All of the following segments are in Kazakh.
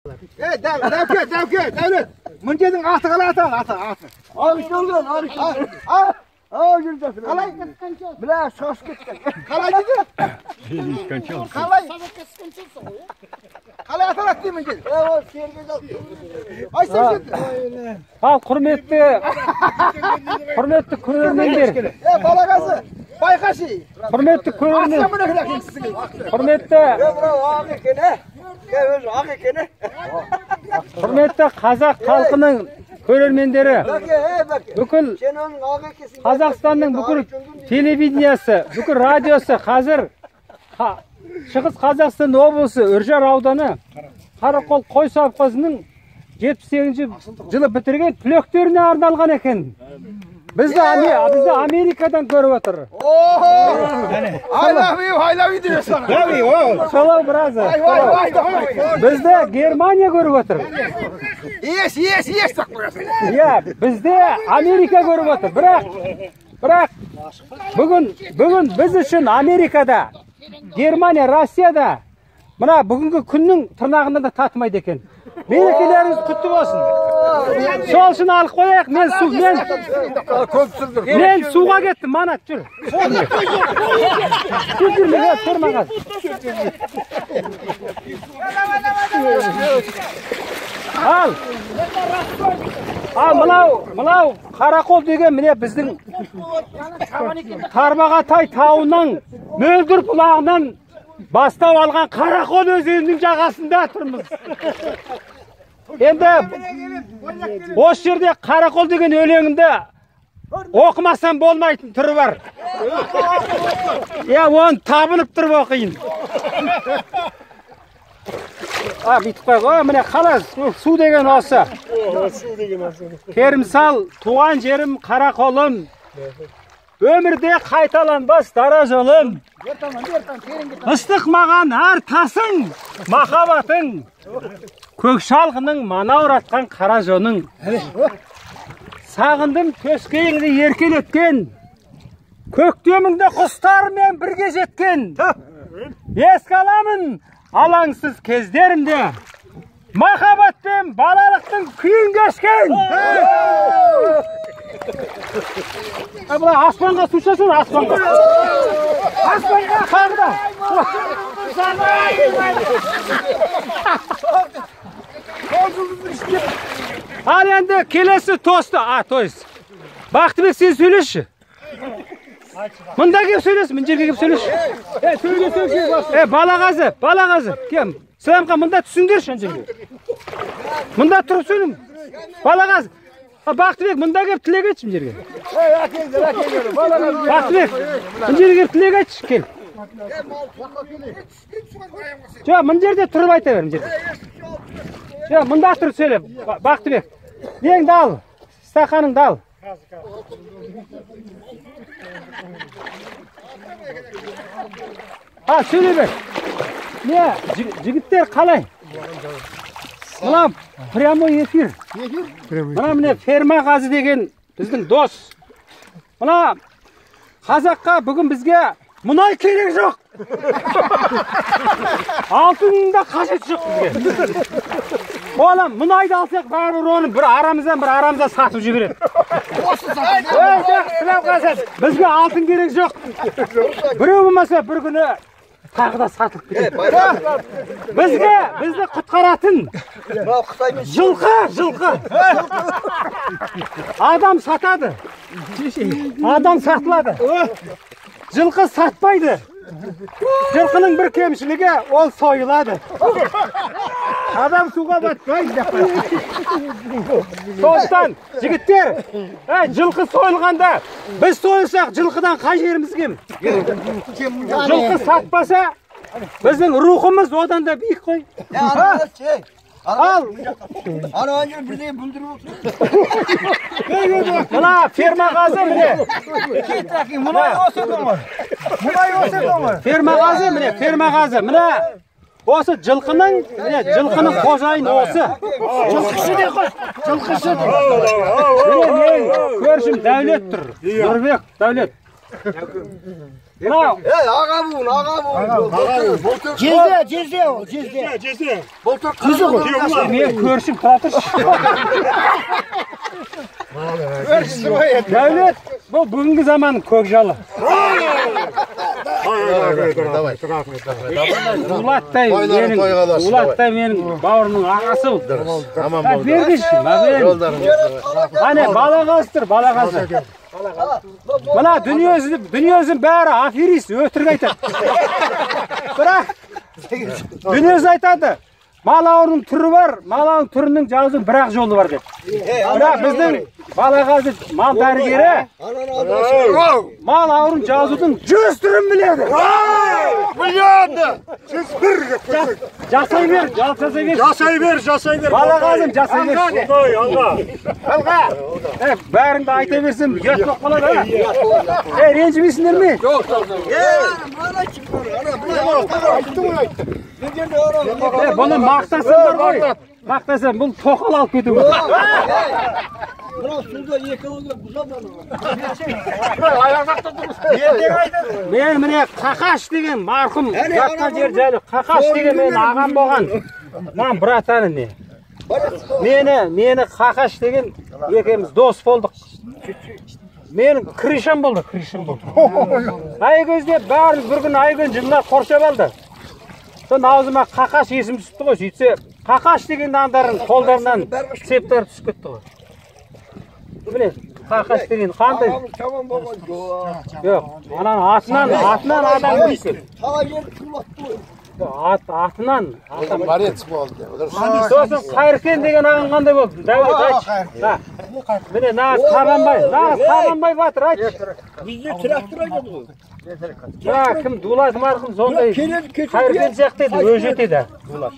Дәуке, Дәуке, Дәулет. Мына жердің аты қалай аталады? Аты, аты. Ақ жүрді. Қалай? Мына шошып кеткен. Қалай дейді? Қалай? Қалай аталады деймін жер? Ол серге жалды. Айтсаңшы енді. Ал құрметті көрермендер. Балағазы, байқашы. Құрметті көрермен. Құрметті. Мынау ақ екен, өзі ақ екен. Құрметті қазақ халқының көрермендері, бүкіл Қазақстанның бүкіл телевидениесі, бүкіл радиосы қазір Шығыс Қазақстан облысы Үржар ауданы Қарақол қой совхозының 78 жылы бітірген түлектеріне арналған екен. Бізді Америкадан көріп отыр. I love you, I love you diyorsun. Солау біразы. Бізді Германия көріп отыр. Yes, yes, yes деп қоясың. Иә, бізді Америка көріп отыр. Бірақ бүгін біз үшін Америкада, Германия, Россияда мына бүгінгі күннің тырнағынан да татымайды екен. Мерекелеріңіз құтты болсын. Сол үшін алып қояйық. Мен суға кеттім, Манат, жүр. Жүр, жүр, тұрма қазір. Ал мынау Қарақол деген міне біздің Тарбағатай тауының мөлдір бұлағынан бастау алған Қарақол өзенінің жағасында тұрмыз. Енді осы жерде Қарақол деген өлеңімді оқымасам болмайтын түрі бар. Иә, оны табынып тұрып оқиын. Бүйтіп қойға, міне қалас, су деген осы. Керімсал, туған жерім Қарақолым, өмірде қайталанбас дара жолым. Ыстық маған әр тасың, махаббатың, көк шалғының манауратқан қара жоның. Сағындым төскейіңді еркелеткен, көктеміңді құстармен бірге жеткен. Еске аламын алаңсыз кездерімде, махаббатпен балалықтың күйін кешкен. Былай аспанға су шашсын, аспанға. Аспанға тағы да. Ал енді келесі тосты, то есть Бақтыбек, сен сөйлеші. Мында келіп сөйлес, мына жерге келіп сөйлеші. Балағазы, балағазы, кем? Сыламқа мында түсіңдерші ана жерге. Мында тұрып сөйлем. Балағазы, Бақтыбек, мында келіп тілек айтшы мына жерге. Бақтыбек, мына жерге келіп тілек айтшы, кел. Жоқ, мына жерде тұрып айта бер, мына жерде. Жоқ, мында тұрып сөйле, Бақтыбек. Неңді ал, стақаныңды ал. Сөйлей бер. Не, жігіттер қалай? Мына прямой эфир. Мына міне ферма қазы деген біздің дос. Мына қазаққа бүгін бізге мұнай керек жоқ. Алтынның да қажеті жоқ бізге. Оны мұнайды алсақ бәрібір оны бір арамыздан бір арамыздан сатып жібереді. Бізге алтын керек жоқ. Біреу болмаса бір күні тағы да сатылып кетеді. Бізге, бізді құтқаратын жылқы, жылқы. Адам сатады. Адам сатылады. Жылқы сатпайды. Жылқының бір кемшілігі, ол сойылады. Адам суға батпайды. Сондықтан, жігіттер, жылқы сойылғанда, біз сойылсақ, жылқыдан қай жеріміз кем? Жылқы сатпаса, біздің рухымыз одан да биік қой. Ал. Ана жер бірдеңе бүлдіріп отыр. Мына ферма қазы міне. Мұнай осы екен ғой. Мұнай осы екен ғой. Ферма қазы міне, ферма қазы. Міне осы жылқының, міне жылқының қожайыны осы. Жылқышы де қой. Жылқышы де. Міне менің көршім Дәулет тұр. Нұрбек Дәулет. Мынау. Ей, аға буын, аға буын. Жезде, жезде ол, жезде. Жезде. Былтыр қара. Мен көршім, тұра тұршы. Дәулет, бұл бүгінгі заманның көкжалы. Дулаттай менің, Дулаттай менің бауырымның ағасы бұл. Бергіші, әне балағаз тұр, балағаз. Мына дүниесінің бәрі аферист, өтірік айтады. Бірақ дүниесі айтады, мал ауруының түрі бар, мал ауруының түрінің жазудың бір-ақ жолы бар деп. Бірақ біздің балағазы мал дәрігері мал ауруын жазудың 100 түрін біледі. Біледі. 101. Жасай бер, жасай бер. Жасай бер, жасай бер. Балағазым, жасай бер. Алға. Алға. Бәріңді айта берсем, ұят болып қалады. Ренжімейсіңдер ме? Жоқ. Бұны мақтасаңдар ғой. Мақтасаң, бұл тоқал алып кету керек. Мынау суда екі ауызда бұзады аны. Мен міне Қақаш деген марқұм жатқан жер жайлы Қақаш деген менің ағам болған. Маған братаны не. Мені Қақаш деген екеуміз дос болдық. Менің крышам болды, крышам болды. Айкөзде бәріміз бір күні Айкөз жынына қоршап алды. Соны аузыма Қақаш есім түсіпті ғой, сөйтсе Қақаш деген андардың қолдарынан септер түсіп кетті ғой. Міне, Қақаш деген қандай? Жоқ, ананың атынан адам түсіп кетті. Талай жер тулатты ғой. Атынан. Борец болды. Сосын Қайыркен деген ағам қандай болды? Дәулет айтшы. Міне, нағыз Қабанбай, нағыз Қабанбай батыр айтшы. Бізде трактор айтады ғой. Мына кім Дулат марқұм сондай Қайыркен сияқты еді, өжет еді. Дулат.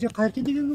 Қайыркен деген